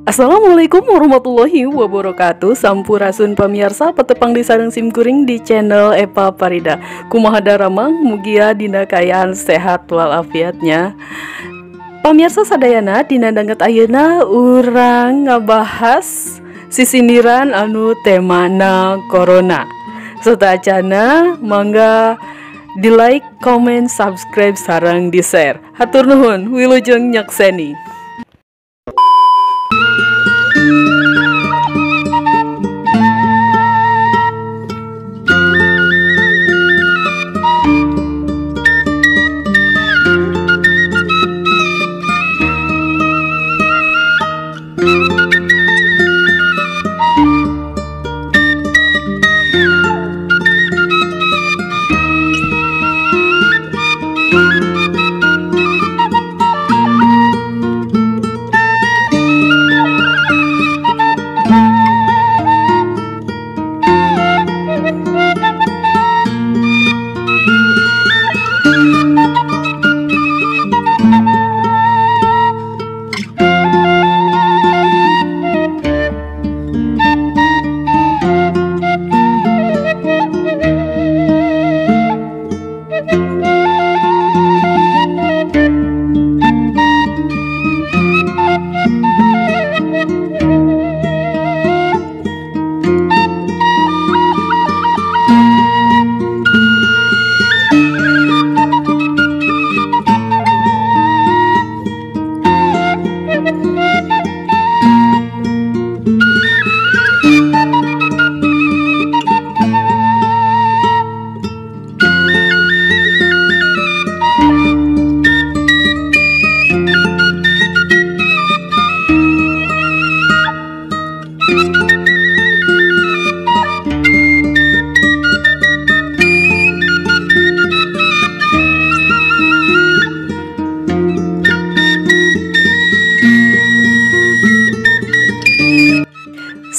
Assalamualaikum warahmatullahi wabarakatuh. Sampurasun pamirsa, patepang deui sareng simkuring di channel Epa Parida. Kumaha daramang, mugia dina kaayaan sehat walafiatnya. Pamirsa sadayana, dina danget ayeuna urang ngabahas sisindiran anu temana corona. Sateuacana mangga di like, comment, subscribe, sareng di share. Hatur nuhun, wilujeng nyakseni.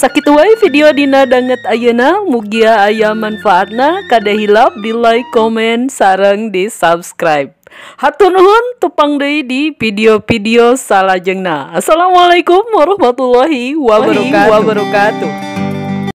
Sakitu wae video dina danget ayeuna, mugia aya manfaatna, kade hilap di like, komen, sareng di subscribe. Hatur nuhun, tepang deui di video-video salajengna. Assalamualaikum warahmatullahi wabarakatuh.